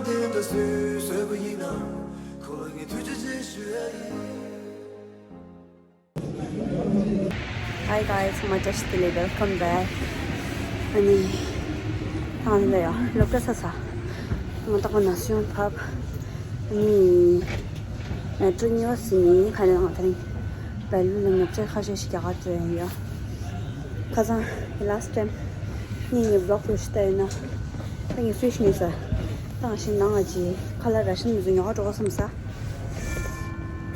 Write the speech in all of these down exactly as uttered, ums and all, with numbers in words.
དེ་འདྲ་སུས་བཟོས་པ་ཡིན་ན། ཁོ་ལ་ངས་ཐུགས་རྗེ་ཆེ་ཞུ་ཡ་ཡིན། Hi guys, ཚང་མ་བཀྲ་ཤིས་བདེ་ལེགས། Welcome back. ཨ་ནི་ད་ང་ལ་ཡ་སློབ་གྲྭ་ཚར་ཚར། ང་ཏག་པ་ན་སུ་ཡང་བབས། ཨ་ནི་མེ་ཊོ་གཉིས་པ་ཟིན་ནས་ཁ་ནས་ང་དེ་རིང་བལ་ཡུལ་ལ་ཉོ་ཆ་ཁ་ཤས་ཤིག་རྒྱག་ག་འགྲོ་ཡ་ཡིན་ཡ། ཁ་སང་last time ངས་ངའི་vlog་བར་ཞིག་བལྟས་ཡོད་ན། ད་ངས་fish ཉོས་ས། ད་ང་ཞིག་ནང་ང་ཅི་ཁ་ལག་ར་ཤན་མི་ཚོ་ཉོ་ག་འགྲོ་ག་བསམ་ས།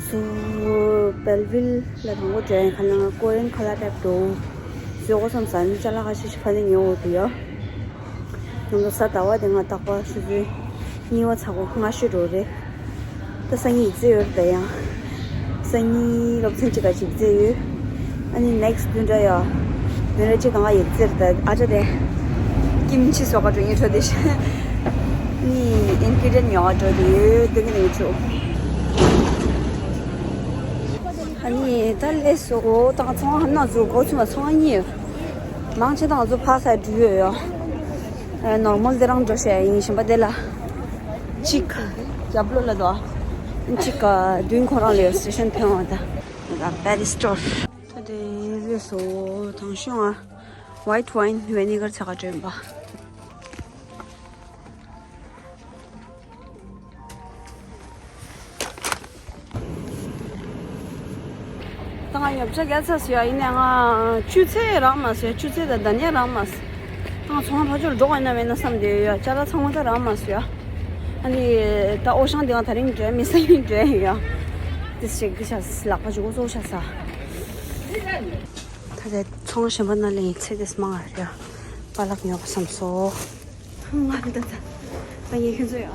སོ་བལ་ཡུལ་ལ་དང་པོ་འགྲོ་ཡ་ཁ་ནང་Korean ཁ་ལག་ཊེབ་འགྲོ་བཟོ་ག་བསམ་ས། ནི་ཅ་ལག་ཁ་ཤས་ཤིག་ཕ་ནས་ཉོ་འོ་དུ་ཡ། ང་ཚོ་གཟའ་ཟླ་བ་དེ་ང་རྟག་པར་ཆུ་ཚོད་གཉིས་པ་ཚ་པོ་སྔ་ཤོས་འགྲོ་རེད། ད་སང་ཉིན་ཡིག་ཚད་ཡོད་རེད་ད་ཡང་། སང་ཉིན་སློབ་ཚན་གཅིག་ག་ཡིག་ཚད་ཡོད། ཨ་ནི་next བདུན་ཕྲག་ཡ། བདུན་ཕྲག་གཅིག་གང་ག་ཡིག་ཚད་རེད་ད། ཨ་ཅག་དེ་ཀིམ་ཆི་བཟོ་ག་འགྲོ་ངེས་འགྲོ་དེ་ཤ། ནི་ingredient ཉོ་ག་འགྲོ་དེ་ཡོད་དེ་གི་ནས་ཆུ། ཨ་ནི་ད་ལས་སོ་ད་ཚོང་ཧ་ན་ཚོ་གོ་ཚོང་ཚོང་གཉིས་ཡོད། མང་ཆེ་དང་ཚོ་ཕ་ས་འགྲུལ་ཡོད་ཡ། ཨ་normal དེ་རང་འགྲོ་བྱས་ཡིན་གཞན་པ་དེ་ལ། གཅིག་རྒྱབ་ལོགས་ལ་དོ། གཅིག་ག་མདུན་ཁོ་རང་ལ་ཡོད་station ཕན་བ་ད། ད་Paris store། ད་དེ་ལས་སོ་དང་ཤོང་ཨ། White wine vinegar ཚ་ག་སྤྲོད་པ། ད་ང་ཉོ་ཆ་རྒྱག་ཚར་སོང་ཡ། ཡིན་ནའི་ང་ཆུ་ཚོད་རག་མ་སོང་ཡ། ཆུ་ཚོད་དང་ལྡང་ཡ་རག་མ་སོང་། ད་ང་ཚོང་ཁང་ཕར་ཕྱོགས་འགྲོ་དགོས་ན་མེད་ན་བསམ་བསྡད་ཡོད་ཡ། ཅ་ལག་ཚང་མ་ད་རག་མ་སོང་ཡ། ཨ་ནི་ད་ཨོ་ཤང་དེ་ང་དེ་རིང་འགྲོ་ཡ་མི་སང་ཉིན་འགྲོ་ཡ་ཡོད་ཡ། དེ་ཞིག་གི་ཤ་ལག་པ་ཞིག་འོ་ཚོ་ཤ་ས། ད་ལྟ་ཚོང་གཞན་པ་ན་ལེན་ཚེ་དེ་སྨྲ་ཡ། པ་ལག་ཉོ་བ་བསམ་སོང་། ང་ད་ད་ད་ངས་ཁྱོད་ཚོ་ཡ།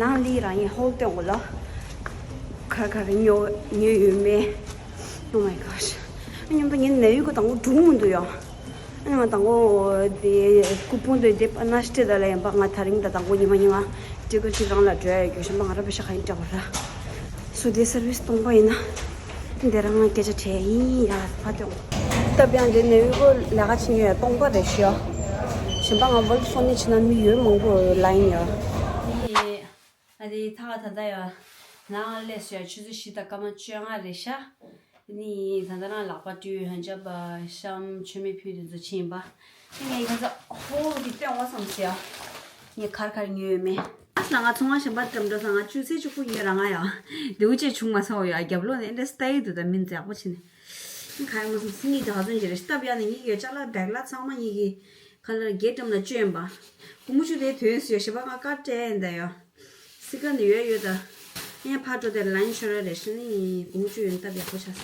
ནང་ལི་རང་ཡིན་ཧོལ་སྟོན་གོ་ལ། ག་ག་ག་ཉོ་ཉོ་ཡོད་མེད། Oh my gosh. ཨ་མཉམ་དུ་ངའི་ནད་ཡོད་གོ་དང་པོ་འགྲུག་མི་འདུག་ཡ། ཨ་ང་དང་པོ་དེ་ཀུ་པོང་དེ་དེ་པ་ན་སྟེ་ད་ལ་ཡིན་པ། ང་དེ་རིང་ད་དང་པོ་ཉི་མ་ཉི་མ་ཏི་ཀོ་ཅི་རང་ལ་འགྲོ་ཡ་ཡོད་གི་ཤམ་པ་ང་ར་པེ་ཤ་ཁ་ཡིན་སྐྲག་པ་ར། སུ་དེ་སར་བིས་སྟོང་པ་ཡིན་ན། དེ་རང་ང་སྐད་ཆ་དྲིས་ཡིན་ཡ་ཕ་ཏོ། སྟབས་ཡང་དེ་ནས་ཡུལ་གོ་ལས་ཀ་བྱེད་ཉོས་ཡ་སྟོང་པ་རེད་ཤི་ཡ། གཞན་པ་ང་བོལ་སོ་ནི་ཕྱི་ན་མི་ཡོད་མང་པོ་ལ་ཡིན་ཡ། ཨ་དེ་ཐ་ག་ད་ད་ཡ། ནང་ལས་སུ་ཡ་ཆུ་ཚོད་བཞི་དང་སྐར་མ་བཅོ་ལྔ་རེད་ཤ། ནི་ད་ད་རང་ལག་པ་བཀྲུས་ཧན་ཅབ་ཤམ་མཆོད་མེ་ཕུལ་དེ་ཚོ་ཕྱིན་པ། ཨ་ངས་ཁ་ཚ་ཧོ་གི་སྟོན་བ་བསམ་སི་ཡ། ངས་ཁར་ཁར་ཉོས་ཡོད་མེད། ཨ་ལ་ང་ཚོང་བ་གཞན་པ་འགྲམ་འགྲོ་ས་ང་བཅུ་ཚེ་བཅུ་དགུ་ཉོས་ར་ང་ཡ། ལེའུ་ཅེ་བྱུང་མ་སོང་ཡ། རྒྱབ་ལོགས་ནས་ཨེ་འདྲ་སྟ་ཡི་འདུག་ད་མིན་ཛག་པོ་ཕྱིན་ནས། ཁ་ཡ་མ་སོང་སི་ངའི་ད་ག་ཚོད་ཅི་རེད་སྟབས་ཡ་ནས་ངེད་ཀྱི་ཅ་ལག་བེག་ལ་ཚང་མ་ངེད་ཀྱི་ཁ་ལར་རྒྱས་འགྲམ་ལ་བཅོས་ཡིན་པ། གོང་མོ་ཆུ་དེ་དོན་སུ་ཡ་ཞེས་པ་ང་བཀའ་སྤྲད་ཡིན་ད་ཡ། སི་ཀ་ནི་ཡོད་ཡོད་ད། ངས་ཕར་འགྲོ་དེར་ལན་ཤོར་ར་རེ་ཤི་ནི་གོང་ཆུ་ཡོན་སྟབས་ཡག་པོ་ཆགས་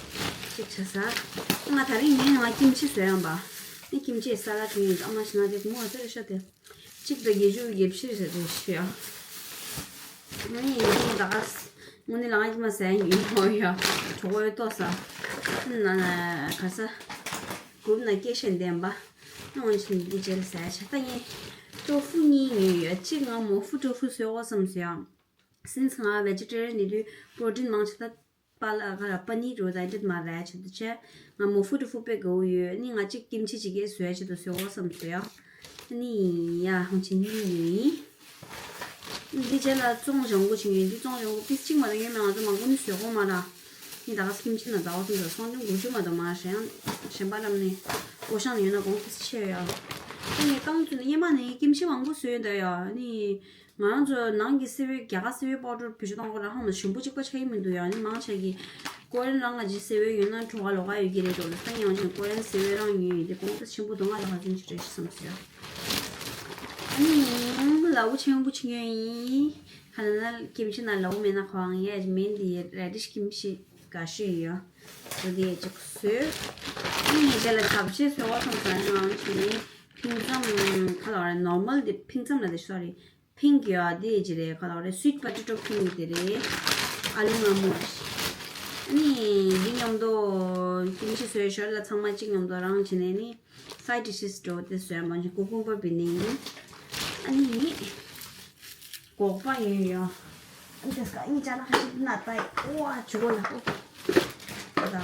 ཤིག་ཆགས་ས། ང་ད་རིང་ངའི་ནང་ལ་ཀིམ་ཆི་བཟོས་ཡང་པ། ནི་ཀིམ་ཆི་ས་ལ་དྲིན་ཡོད་ཨ་མ་ཤི་ན་དེ་གོང་ཨ་ཙི་རེ་ཤ་དེ། གཅིག་དང་བརྒྱད་ཅུ་གི་ཕྱིར་ཟེར་དེ་ཤི་ཡ། ང་ཡིན་དེ་ད་ག་ས། དངོས་གནས་ལ་ང་ཀྱི་མ་ཟས་ཡིན་ཧོ་ཡ། གྲོགས་པོའི་ལྟོ་ས། ན་ན་ག་ས། གུབ་ན་སྐད་ཤེས་ལྡན་པ། ཨང་ཆིན་འདི་རྗེས་ལ་ཟས་ཆ་ད་ངས་ཀྲོ་ཧྥུ་གཉིས་ཉོས་ཡོད། གཅིག་ང་མོ་ཧྥུ་ཀྲོ་ཧྥུ་བཟོས་འོ་བསམ་སོང་ཡང་། སིནས་ང་vegetarian ཡིན་དུས་protein མང་ཆེ་ད་པ་ལ་ག་ར་པ་ནི་རོ་ད་འདྲ་མ་ར་ཆེད་དུ་བྱས། ང་མོ་ཧྥུ་ཀྲོ་ཧྥུ་དཔེ་དགའ་བོ་ཡོད། ནི་ང་གཅིག་ཀིམ་ཆི་ཅིག་གས་བཟོས་ཆེད་དུ་བཟོས་འོ་བསམ་སོང་ཡང་། ནི་ཡ་ཧང་ཆིན་གཉིས་ཉོས་ཡིན། འདི་རྗེས་ལ་བཙོང་སྦྱང་པོ་བྱེད་ངེས། འདི་བཙོང་སྦྱང་པོ་པིས་གཅིག་མ་གཏོགས་ཡོད་མེད་ང་ཚོ་མང་པོ་ནི་བཟོས་གོ་མ་ར། ངས་ད་ག་སེ་ཀིམ་ཆི་ན་ཟླ་བ་གསུམ་དང་སོང་ཙང་དགུ་བཅུ་མ་གཏོགས་མ་རེད་ཡང་། གཞན་པ་རྣམས་ནི་ཨོ་ཤང་ནས་ཡོད་ན་གོང་ཏིས་ཆེ་ཡོད་ཡ། ཨ་ནི་རྐང་བཙུགས་ནས་སྔོན་མ་ནས་ཀིམ་ཆི་མང་པོ་བཟོས་ཡོད་ད་ཡ། ཨ་ནི་ང་རང་ཚོ་ནང་གི་སི་ཝེ་རྒྱ་གར་སི་ཝེ་པའོ་ཌར་བེད་སྤྱོད་གཏོང་དགོས་ར་ཧང་ལ་ཞིམ་པོ་གཅིག་པ་ཆགས་ཀྱི་མི་འདུག་ཡ། ཨ་ནི་མང་ཆེ་གི་ཀོ་རེན་རང་ང་ཅི་སི་ཝེ་ཡོད་ན་བྲོ་བ་ལོག་ག་ཡོད་ཀྱི་རེད་འགྲོ་ལ་ད་ཡང་ཅིག་ཀོ་རེན་སི་ཝེ་རང་ཉོས་ཡོད་དེ་གོང་ཏིས་ཆེན་པོ་འདུག་ང་ལ་ཧ་ཅང་ཅི་རེད་བསམ་སོང་ཡ། ཨ་ནི་ལའུ་ཆེན་པོ་ཆེ་ཡོད་ཡིན། ཁ་ན་ན་ཀིམ་ཆི་ན་ལའུ་མེད་ན་ཁོ་ཨང་ཡ་མེན་དི་རེ་ཌིཤ་ཀིམ་ཆི་དགའ་ཤོས་ཡོད། འོ་དེ་ཅིག་བཟོས། ཨ་ནི་དེ་ལ་ཐབ་ཆས་བཟོ་བ་སོང་ཙང་ནང་ཆུ་ནི་ཕིང་ཙམ་ཁ་ལ་བ་རེ་ནོར་མལ་དེ་ཕིང་ཙམ་ལ་དེ་སོ་རི་ཕིང་གི་ཡོད་དེ་ཅི་རེད་ཁ་ལ་བ་རེ་སིུཊ་པོ་ཊེ་ཊོ་ཕིང་གི་དེ་རེད། ཨ་ལུ་ང་མོ་རེད། ཨ་ནི་འདི་མཉམ་དུ་ཀིམ་ཆི་བཟོས་ཞོར་ལ་ཚང་མ་གཅིག་མཉམ་དུ་རང་བྱས་ནས་ནི། སའི་ཌི་ཤིས་འགྲོ་དེ་བཟོས་མ་བྱུང་། ཀུ་ཀུམ་པར་བི་ནིང་། ཨ་ནི་སྒོག་པ་ཡོད་ཡོད། ཨ་ནི་དེ་སྐ་ཨིན་ཅ་ལག་ཞིག་ན་ཏའི་ཨོ་ཨ་ཇུ་གོ་ལ་ཨོ། ཨོ་ད།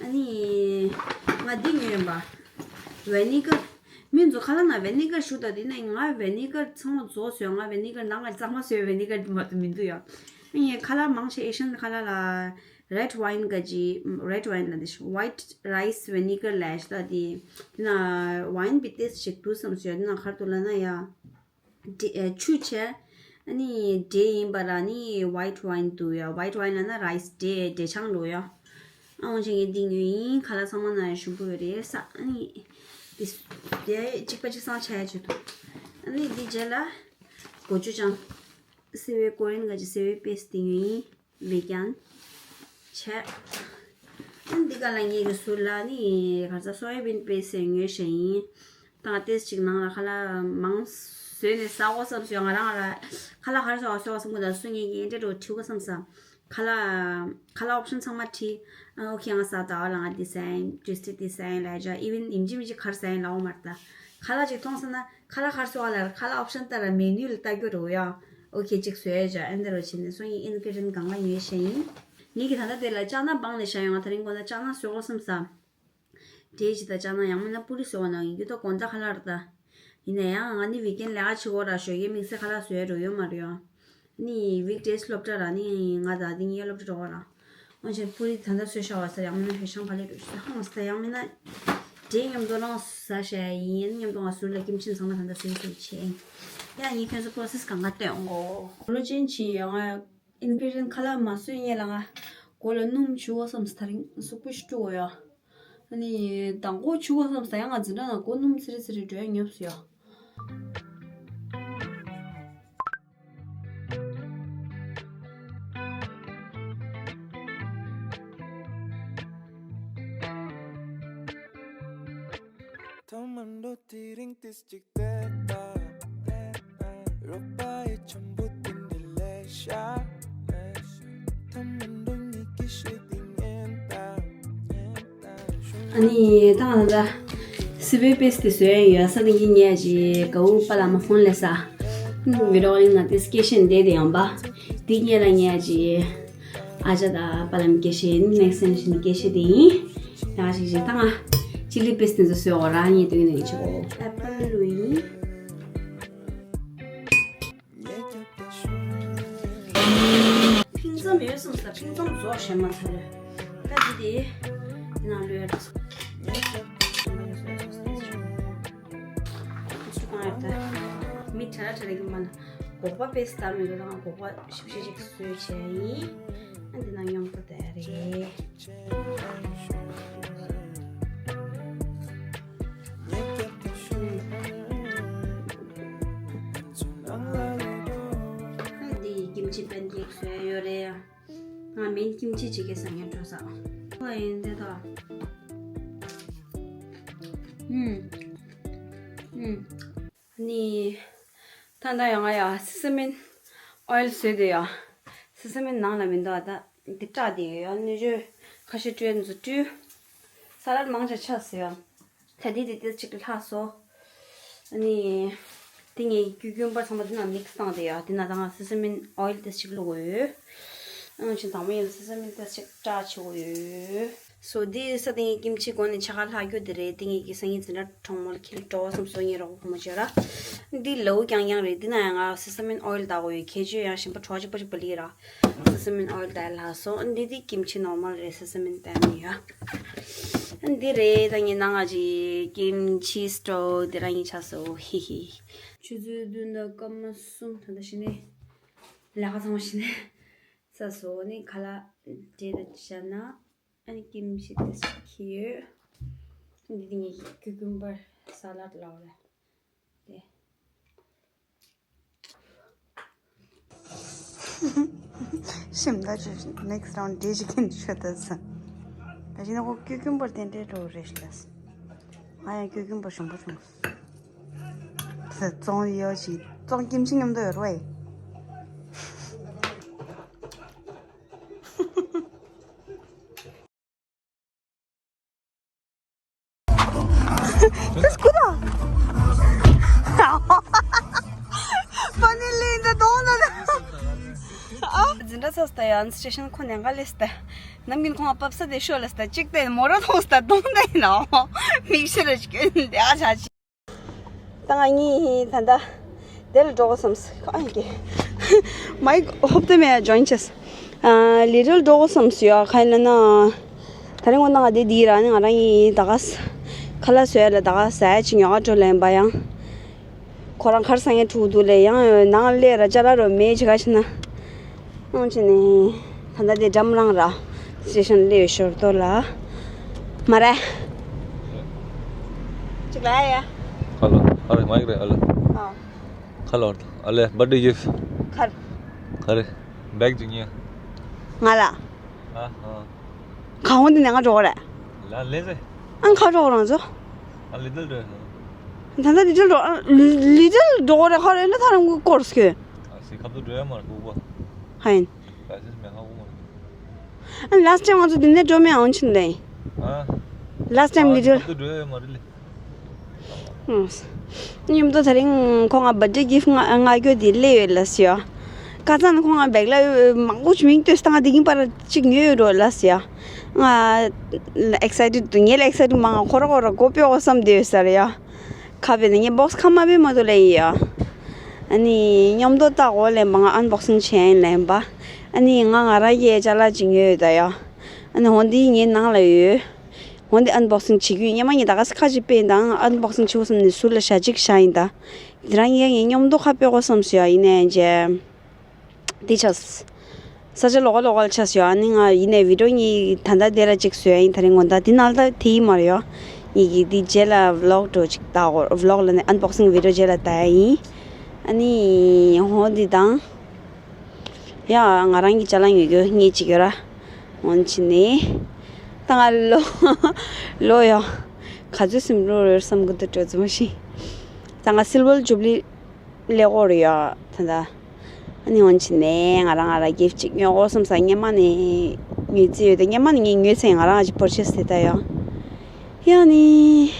ཨ་ནི་ང་འདི་ཉོས་ཡིན་པ། ཝེ་ནི་ག་མི་ཚོ་ཁ་ལག་ནང་ཝི་ནི་གར་བཞུགས་དང་དེ་ནས་ང་ཝི་ནི་གར་ཚང་མ་རྫོགས་སོང་། ང་ཝི་ནི་གར་ནང་ལ་གཙང་མ་བཟོས་ཝི་ནི་གར་མ་གཏོགས་མི་འདུག་ཡ། ངས་ཁ་ལག་མང་ཆེ་ཨེ་ཤན་ཁ་ལག་ལ་རེད་ཝའིན་ག་ཅི་རེད་ཝའིན་ལ་དེ་ཝའིཊ་རའིས་ཝི་ནི་གར་ལས་ཤ་ད་དེ་དེ་ན་ཝའིན་པི་ཏེས་ཞིག་འདུག་བསམ་སོང་། དེ་ན་ཁར་དུ་ལ་ན་ཡ། འབྲེ་ཨ་ཆུ་བྱས། ཨ་ནི་འབྲས་ཡིན་པ་ལ་ནི་ཝའིཊ་ཝའིན་འདུག་ཡ། ཝའིཊ་ཝའིན་ལ་ན་རའིས་འབྲས་འབྲས་ཆང་འདུག་ཡ། ཨ་འོ་ཅན་གྱི་འདི་ཉོས་ཡིན། ཁ་ལག་ཚང་མ་ན་ཞིམ་པོ་ཡོད་རེད་ས། ཨ་ནི་འདི་འདི་གཅིག་པ་གཅིག་སང་ཆ་ཡ་བྱེད་འདུག་ཨ་ནི་འདི་རྗེས་ལ་གོ་ཅུ་ཅང་སི་ཝེ་ཀོ་རེན་ག་ཅི་སི་ཝེ་པེ་སི་འདི་ཉོས་ཡིན། ལེ་ཀྱང་བྱས། ཨ་འདི་ག་ལ་ངེད་ཀྱི་ཟུར་ལ་ནི་ག་ཚ་སོ་ཡ་བིན་པེ་སི་ཉོས་བཞག་ཡིན། ད་ཏེས་ཅིག་ནང་ལ་ཁ་ལག་མང་བཟོས་ནས་ཟ་དགོས་བསམ་སོང་། ང་རང་ལ་ཁ་ལག་ག་རེ་བཟོ་བ་བཟོ་བ་བསམ་གི་འདུག་སུ་ངེད་ཀྱི་ཨེ་འདྲ་འགྲོ་ཁྲིད་དགོས་བསམ་ས། ཁ་ལག་ཁ་ལག་ཨོབ་ཤན་ཚང་མ་ཁྲིད། ཨ་ཨོ་ཁེ་ང་ཟ་ད་བ་ལ་ང་འདི་ཟ་ཡིན། ཏུས་ཏི་འདི་ཟ་ཡིན་ལ་ཇ་ཨི་ཝིན་ཡིན་གཅིག་མིན་གཅིག་ག་རེ་ཟ་ཡིན་ལ་འོ་མར་ད་ཁ་ལག་ཅིག་མཐོང་སོང་ན། ཁ་ལག་ག་རེ་བཟོ་བ་ལ་ཁ་ལག་ཨོབ་ཤན་ལྟ་ར་མེ་ནུ་ལ་ལྟ་རྒྱུ་རེད་ཡ། ཨོ་ཁེ་གཅིག་བཟོས་ཡ་ཇ་ཨེ་འདྲ་རོ་བྱས་ནས་སོ་ཡིན། ཨིན་གི་རིན་གང་ལ་ཉོས་བཞག་ཡིན། ངེད་ཀྱི་ད་ལྟ་དེ་ལ་ལྕགས་ནག་སྦངས་ནས་བཞག་ཡོང་། ང་ད་རིང་དགོང་དག་ལྕགས་ནག་བཟོ་དགོས་བསམ་ས། འབྲས་ཅིག་དང་ལྕགས་ནག་ཡང་མིན་ན་པུ་རི་བཟོ་བ་ནང་ཡིན་རྒྱུ་ད་དགོང་དག་ཁ་ལག་རེད་ད། ཡིན་ན་ཡང་ང་ནི་ཝིག་ཨེན་ལས་ཀ་བྱེད་དགོས་ར་ཞོ་ཡེ་དམིགས་བསལ་ཁ་ལག་བཟོ་ཡ་འགྲོ་ཡོད་མ་རེད་ཡ། ནི་ཝིག་ཌེ་སི་སློབ་གྲྭ་ར་ནི་ང་ད་དེ་ཉིན་སློབ་གྲྭ་འགྲོ་བ་ར། འོན་ཀྱང་པུ་རི་ད་ལྟ་བཟོས་བཞག་པ་ཟེར་ཡང་མིན་ན་ཧེ་ཤང་ཕ་ལེ་འགྲོ་ཤི་ཧང་ཟེར་ཡང་མིན་ན། འབྲས་མཉམ་དུ་རང་ཟ་བྱས་ཡིན། མཉམ་དུ་ང་ཟུར་ལ་ཀིམ་ཆི་ཚང་མ་ད་ལྟ་བཟོས་བཟོས་བྱས་ཡིན། ཡང་ངས་ཁྱོད་ཚོ་པོ་རོ་སེ་སི་གང་ག་སྟོན་གོ། གོ་ལོ་ཅན་ཆི་ཡོད་ང་། ཨིན་གི་རིན་ཁ་ལག་མ་བཟོས་ཉེ་ལ་ང་མགོ་ལ་སྣུམ་བྱུག་བསམ་སྟེ་ད་རིང་གཟུགས་པོ་ཞིག་བཀྲུ་དགོས་ཡ། ཨ་ནི་མདང་དགོང་བྱུག་བསམ་སྟེ་ཡང་ང་འཛིན་གྲྭ་ནང་མགོ་སྣུམ་ཚི་རི་ཚི་རི་འགྲོ་ཡ་ཉོབ་སོང་ཡ། ཐོག་མར་འགྲོ་དེ་རིང་ཏིས་ཅིག་བལྟས་ད། རོགས་པ་ཡི་འཆམ་པོ་དེ་འདྲ་ལས་ཤ། ཐོག་མར་འགྲོ་ཉིད་ཀྱི་ཤེས་དེ་ཉན་ད། ཨ་ནི་ད་ང་ད་སི་ཝེ་པེ་སི་དེ་བཟོས་ཡོད་ས་དེ་གི་ཉལ་གྱི་གའུ་པ་ལ་མ་ཧོན་ལས་ས། བི་ཌི་ཡོ་ལིང་ན་དེ་སྐད་ཤེན་དེ་དེ་ཡང་པ། དེ་ཉལ་ལ་ཉལ་གྱི། ཨ་ཅག་དང་པ་ལམ་སྐད་ཤེད་ཡིན། ནེག་སན་ཤིན་སྐད་ཤེད་དེ་ཡིན། ཡང་ཞིག་ཞིག་ད་ང་ཅི་ལི་པེ་སི་དེ་ཚོ་བཟོས་འོ་ར་ཉེ་དུ་ཡིན་ནས་ཆོག་ཨེ་པལ་ལུ་ཡིན། ཕིང་ཙམ་ཡོད་སོང་ས་ཕིང་ཙམ་བཟོ་བྱེད་མ་ཚར་རེད། ད་ཅི་དེ་ནང་ལུས་ཡ་ད་སོ། མི་ཁྲ་ཁྲ་ཡིན་མ་ན་སྒོག་པ་པེ་སི་ད་མི་འདུག་ད་ང་སྒོག་པ་ཞིབ་ཞིབ་ཅིག་བཟོས་བྱས་ཡིན། ཨ་འདི་ནང་མཉམ་པོ་ད་རེད། འདི་ཀིམ་ཆི་པན་ཀེག་བཟོས་ཡོད་རེད། ང་མིན་ཀིམ་ཆི་ཅིག་གི་ས་ངན་འགྲོ་ས། ཁོ་ཡིན་དེ་ད། ཨུམ། ཨུམ། ནི། ད་ད་ཡང་ང་ཡ་སི་སི་མིན་ཨོ་ཡིལ་བཟོས་དེ་ཡ། སི་སི་མིན་ནང་ལ་མི་འདུག་ད་འདི་སྐྲག་དེ་ཡོད་ཡ། ནི་ཞོ་ཁ་ཤས་སྤྲོད་འཛུ་སྤྲུལ། ས་ལད་མང་ཆ་ཆགས་སོ་ཡ། ད་འདི་དེ་ཏིས་ཅིག་ལྷག་སོ། ཨ་ནི། དེ་ངས་ཀུ་ཀུམ་པར་ཚང་མ་དེ་ནང་མིག་སི་བཏང་དེ་ཡ། དེ་ན་ད་ང་སི་སི་མིན་ཨོ་ཡིལ་ཏིས་ཅིག་བླུགས་ཡོད། ཨང་ཆེན་དང་མོ་ཡིན་སི་སི་མིན་ཏིས་ཅིག་སྐྲག་ཆེ་བོ་ཡོད། སོ་དེ་ས་དེ་ངས་ཀིམ་ཆི་གོན་ནས་ཆ་ག་ལྷག་རྒྱུ་དེ་རེད། དེ་ངས་ཀྱི་སང་ཉིན་འཛིན་གྲྭ་གྲོང་མོ་ལ་ཁྱེར་འགྲོ་བསམ་སོ་ངས་རོགས་པ་ཕོ་མོ་བྱོས་ར། འདི་ལའུ་རྐྱང་རྐྱང་རེད། འདི་ན་ཡང་ང་སི་སི་མིན་ཨོ་ཡིལ་བཏགས་དགོས་ཡོད། ཁྱེད་ཆོས་ཡང་ཞིམ་པ་གྲོགས་གཅིག་པ་གཅིག་པ་ལི་ར། སི་སི་མིན་ཨོ་ཡིལ་བཏགས་ལྷག་སོ། འདི་འདི་ཀིམ་ཆི་ནོར་མལ་རེད། སི་སི་མིན་བཏགས་མི་ཡོད། འདི་རེད། ད་ངས་ནང་ང་ཅི་ཀིམ་ཆི་སི་ཊོ་བ་དེ་རང་ཡིན་ཆགས་སོ། ཧི་ཧི། ཆུ་ཚོད་བདུན་དང་སྐར་མ་གསུམ་ད་ལྟ་ཕྱིན་ནས་ལས་ཀ་ཚང་མ་ཕྱིན་ནས་ཚར་སོ། ནི་ཁ་ལག་འབྲས་དང་བྱ་ན། ཨ་ནི་ཀིམ་ཆི་དེ་ཞིག་ཁྱེར་ཡོད། འདི་ངས་ཀུ་ཀུམ་པར་ས་ལད་ལབ་རེད། དེ། ཤིམ་ད་ཅི་ནེག་སི་རའུན་ཌི་འདྲེ་ཞིག་གིན་ཆོད་ད་ས། ད་ཅི་ན་ཁོ་ཀུ་ཀུམ་པར་དེ་འདྲའི་འགྲོ་རེད་ཤི་ལ་ས། ང་ཡང་ཀུ་ཀུམ་པར་ཞིམ་པོ་བྱུང་སོང་། ཙོང་ཡོད་ཅིག་ཙོང་ཀིམ་ཆི་མཉམ་དུ་ཡོད་རེད། This good. Funny in the dawn. འཛིན་གྲྭ་ཚོགས་ད་ཡང་སི་ཊེ་ཤན་ཁོ་ནས་འགའ་ལས་ད། ནམ་རྒྱུན་ཁོང་ཨ་ཕབ་ས་དེ་ཤོ་ལས་ད་གཅིག་དེ་མོ་ར་མཐོང་ས་ད་གདོང་དེ་ཡིན་ནོ། མིག་ཤེལ་ར་ཅིག་ཡོད་འདི་ཨ་ཆ་ཅི། ད་ང་གཉིས་ད་ལྟ་དེ་ལ་འགྲོ་དགོས་བསམས། ཨ་ཡ་ཀེ། མའིག་ཧོབ་ཏེ་མེད་ཡ་ཇོན་ཆེས། ཨ། ལི་ཏལ་འགྲོ་དགོས་བསམས་ཡོད། ག་ཡིན་ལབ་ན། ད་རིང་དགོང་དག་ང་དེ་འདི་ར་ནི་ང་རང་གཉིས་ད་ག་ས་ཁ་ལག་བཟོ་ཡ་ལ་ད་ག་ས་ཡ་ཅིག་ཉོ་ག་འགྲོ་ལབ་ཡིན་པ་ཡང་། ཁོ་རང་གར་སང་ངས་ཕྲུ་གུ་འདུག་ལས་ཡང་ནང་ལས་ར་ཅ་ལག་རོ་མེད་ཅི་ག་ཕྱིན་ན། ཨང་ཅི་ནས་ད་ལྟ་དེ་འགྲམ་རང་ར་སི་ཊེ་ཤན་སླེབས་ཞོར་དོ་ལ། མ་རེད། ཅིག་ལ་ཡ། ཁ་ལ། ཨ་རེ་མའིག་རེད་ཨ་ལ། ཨ། ཁ་ལ་ཨ་ལེ་བར་ཌེ་གིཕ། ཁར། ཁ་རེ། བེག་ཅིག་ཉོས། ང་ལ། ཨ་ཨ། གང་འོང་དེ་ནས་ང་འགྲོ་གི་རེད། ལ་ལེ་ཟེ། ཨང་ཁ་འགྲོ་གི་རང་ཚོ། ཨ་ལི་ཏལ་འགྲོ་ཡ། ད་ལྟ་ལི་ཏལ་འགྲོ། ཨ་ལི་ཏལ་འགྲོ་གི་རེད། ཁ་རེད་ན་ད་རང་གི་སྐོར་སྐྱོད། ཨ་སི་ཁབ་ཏུ་འགྲོ་ཡ་མ་རེད་ལྐུགས་པ། ཧ་ཡིན། ལ་སི་སི་མེ་ཧ་གོ་མ་རེད། ཨ་ལ་སི་ཊེམ་ང་ཚོ་འདི་ནས་འགྲོ་མེད་ཨང་ཕྱིན་ལེ། ཨ། ལ་སི་ཊེམ་ལི་ཏལ། ཁབ་ཏུ་འགྲོ་ཡ་མ་རེད་ལེ། མཉམ་དུ་དེ་རིང་ཁོང་ང་བར་ཌེ་གིཕ་མངགས་རྒྱུ་དེ་སླེབས་ཡོད་ལ་ཟེར་ཡ། ཁ་སང་ནས་ཁོང་ང་བེག་ལ་མང་པོ་ཞིག་མིང་བཏོན་སྟངས་དེ་གིན་པར་གཅིག་ཉོས་ཡོད་འགྲོ་ལ་ཟེར་ཡ། ང་ཨེག་སའི་ཊེཌ་འདུག་ངས་ལ་ཨེག་སའི་ཊེཌ་མང་ཁོ་ར་ཁོ་ར་མགོ་སྤོས་འོ་བསམ་བསྡད་ཡོད་ས་རེད་ཡ། ཁ་བེ་ནས་ངས་བོག་སི་ཁ་མ་བེ་མ་འདུག་ལ་ཡི་ཡ། ཨ་ནི་མཉམ་དུ་ལྟ་འོ་ལས་མང་ཨན་བོག་སིང་བྱས་ཡིན་ལ་ཡིན་པ། ཨ་ནི་ང་ང་རང་གི་ཅ་ལག་ཅིག་ཉོས་ཡོད་ད་ཡ། ཨ་ནི་འོ་འདི་ངའི་ནང་ལ་ཡོད། འོ་འདི་ཨན་བོག་སིང་བྱེད་རྒྱུ་ཡིན། སྔོན་མ་ངས་ད་ག་ས་ཁ་ཅིག་སྤེལ་དང་ཨན་བོག་སིང་བྱེད་དགོས་བསམ་ནས་ཟུར་ལ་ཞྭ་གཅིག་བཞག་ཡིན་ད། དེ་རང་ངས་ངས་མཉམ་དུ་ཁ་སྤོས་དགོས་བསམ་སོང་ཡ། ཡིན་ནའི་རྗེས། འདི་ཆགས། ས་ཆ་ལོགས་ཀ་ལོགས་ཀ་ལ་ཆགས་སོང་ཡ། ཨ་ནི་ང་ཡིན་ནའི་བི་ཌི་ཡོ་གཉིས་ད་ལྟ་དེ་ར་གཅིག་བཟོ་ཡ་ཡིན། ད་རིང་དགོང་དག་འདི་ནང་ལ་ད་དེ་ཡིན་མ་རེད་ཡ། ངེད་ཀྱིས་འདི་རྗེས་ལ་བི་ལོག་འགྲོ་ཅིག་ལྟ་དགོས། བི་ལོག་ལ་ནི་ཨན་བོག་སིང་བི་ཌི་ཡོ་རྗེས་ལ་ལྟ་ཡ་ཡིན། ཨ་ནི་འོ་འདི་དང་། ཡ་ང་རང་གི་ཅ་ལག་ཉོ་རྒྱུ་ངས་ཅིག་ཡོད་ར། འོན་ཕྱིན་ནས། ད་ང་ལོ། ལོ་ཡ། ག་ཚོད་སིམ་འགྲོ་རེད་བསམ་གི་འདུག་བྲོ་ཙམ་ཞིག་ད་ང་སིལ་ཝར་ཇུབ་ལི་ལས་འགོ་རེད་ཡ། ད་ད། ཨ་ནི་འོན་ཕྱིན་ནས་ང་རང་ང་རང་གིཕ་ཅིག་ཉོ་དགོས་བསམ་ས་སྔོན་མ་ནས་ཉོས་རྩིས་ཡོད་དེ། སྔོན་མ་ནས་ངས་ཉོས་ཚེ་ང་རང་ཅིག་པར་ཆེས་དེ་ད་ཡ། ཡ་ནི།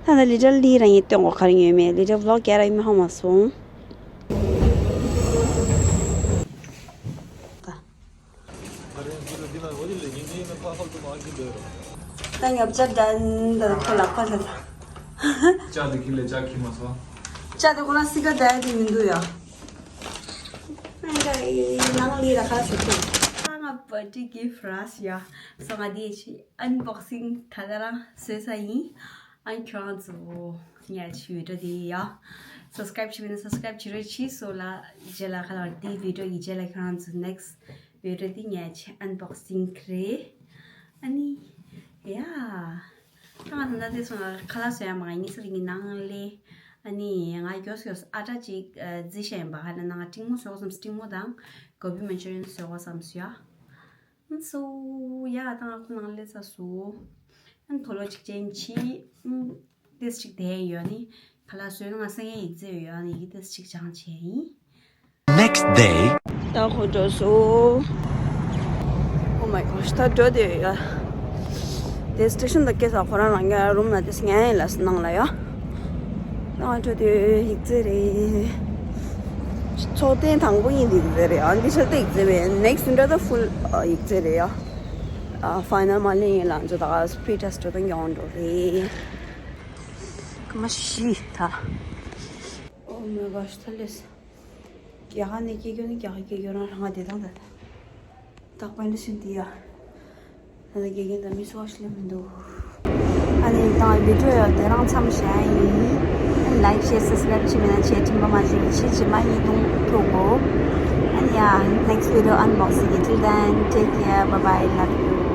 ད་ད་ལི་ཏལ་ལི་རང་ངས་སྟོན་གོ་ག་རེ་ཉོས་མེད། ལི་ཏལ་བི་ལོག་རྒྱག་ར་ཡིན་མིན་ཧ་མ་སོང་། ད་ཉོ་ཆ་དན་ད་ཁོ་ལག་པ་ལ་ད། ཅ་དེ་ཁི་ལེ་ཅ་ཁི་མ་སོང་། ཅ་དེ་ཁོ་ལ་སི་ཀ་ད་དེ་མི་འདུག་ཡ། ནང་ལི་ར་ཁ་སི་ཏུ། ང་བར་ཌེ་གིཕ་ར་སི་ཡ། སོ་ང་དེ་ཆི་ཨན་བོག་སིང་ད་ག་རང་བཟོས་ས་ཡིན། ཨ་ཁྱོད་རང་ཚོ་ཉལ་ཆི་བི་ཌི་ཡོ་དེ་ཡ། སབ་སི་ཀ་རེབ་བྱེད་མིན་ན་སབ་སི་ཀ་རེབ་བྱེད་རོགས་གྱིས་སོ་ལ། རྗེས་ལ་ཁ་ལ་དེ་བི་ཌི་ཡོ་གི་རྗེས་ལ་ཁྱོད་རང་ཚོ་ནེག་སི་བི་ཌི་ཡོ་དེ་ཉལ་ཆི་ཨན་བོག་སིང་རེད། ཨ་ནི་ཡ། ད་ང་ད་ལྟ་དེ་སོང་ང་ཁ་ལག་བཟོ་ཡ་མ་ངེས་སར་གི་ནང་ལས། ཨ་ནི་ང་མགྱོགས་མགྱོགས་ཨ་ཀྲ་ཅིག་རྫི་ཤ་ཡིན་པ་ཧ་ལ་ནང་སྤྲིང་མོ་བཟོ་བསམ། སྤྲིང་མོ་དང་གོ་བི་མན་ཅུ་རི་ཡན་བཟོ་བསམ་སོང་ཡ། སོ་ཡ་ད་ང་ཁོ་ནང་སླེབས་ཚར་སོང་། ཨ་ནི་དོ་ལོ་གཅིག་ཅན་ཆི། ཨ་ཏེས་ཅིག་དེ་ཡོད་ནི། ཁ་ལག་བཟོས་ན་ང་སེང་གེ་ཡིག་རྫི་ཡོད་ཡ་ནི་ཡིག་ཏེས་ཅིག་སྦྱང་བྱས་ཡིན། Next day. ད་ཁོ་འགྲོ་སོང་། Oh my gosh. ད་འགྲོ་དེ་ཡོད་ཡ། དེ་སི་ཊེ་ཤན་ད་སྐྱེས་ས་ཁོ་རང་རང་གི་རུམ་ལ་དེ་སི་ཉལ་ཡིན་ལ་སི་ནང་ལ་ཡ། ང་ཚོ་དེ་ཡིག་རྫི་རེད། ཚོགས་ཐེངས་དང་པོ་ཡིན་ཡིག་རྫི་རེད། ཨ་འདི་ཆ་དེ་ཡིག་རྫི་མེད། ནེག་སི་འདྲ་ད་ཕུལ་ཡིག་རྫི་རེད་ཡ། ཨ་ཕའི་ནལ་མ་ལེན་ཡིན་ལ་ང་ཚོ་ད་ག་སི་པི་རི་ཊེ་སི་ཊི་འགྲོ་ད་མགྱོགས་འགྲོ་རེད། ཀ་མ་ཤི་ད། Oh my gosh. ད་ལས་རྒྱ་གར་ནས་སྐྱེ་རྒྱུ་ནི་རྒྱ་གར་སྐྱེ་རྒྱུ་རང་རང་ང་བདེ་ཐང་ད་ད། ད་ཀོན་ཌི་ཤན་དེ་ཡ། ད་ལྟ་དགེ་རྒན་དང་མི་སུ་བ་ཞིག་སླེབས་མི་འདུག་ཨ་ནི་དང་བི་ཌི་ཡོ་ཡ་དེ་རང་མཚམས་བཞག་ཡིན། ལའིཀ་ཤེར་སབ་སི་ཀ་རེབ་བྱེད་མེད་ན་བྱེད། མཐུན་པ་མ་བྱེད་ཀྱི་ཕྱི་རྗེས་མ་གཉིས་ཐུག་ཐུག་གོ་ཨ་ནི་ཡ། ནེག་སི་ཊི་བི་ཌི་ཡོ་ཨན་བོག་སིང་གི། Till then, take care, bye bye, love you.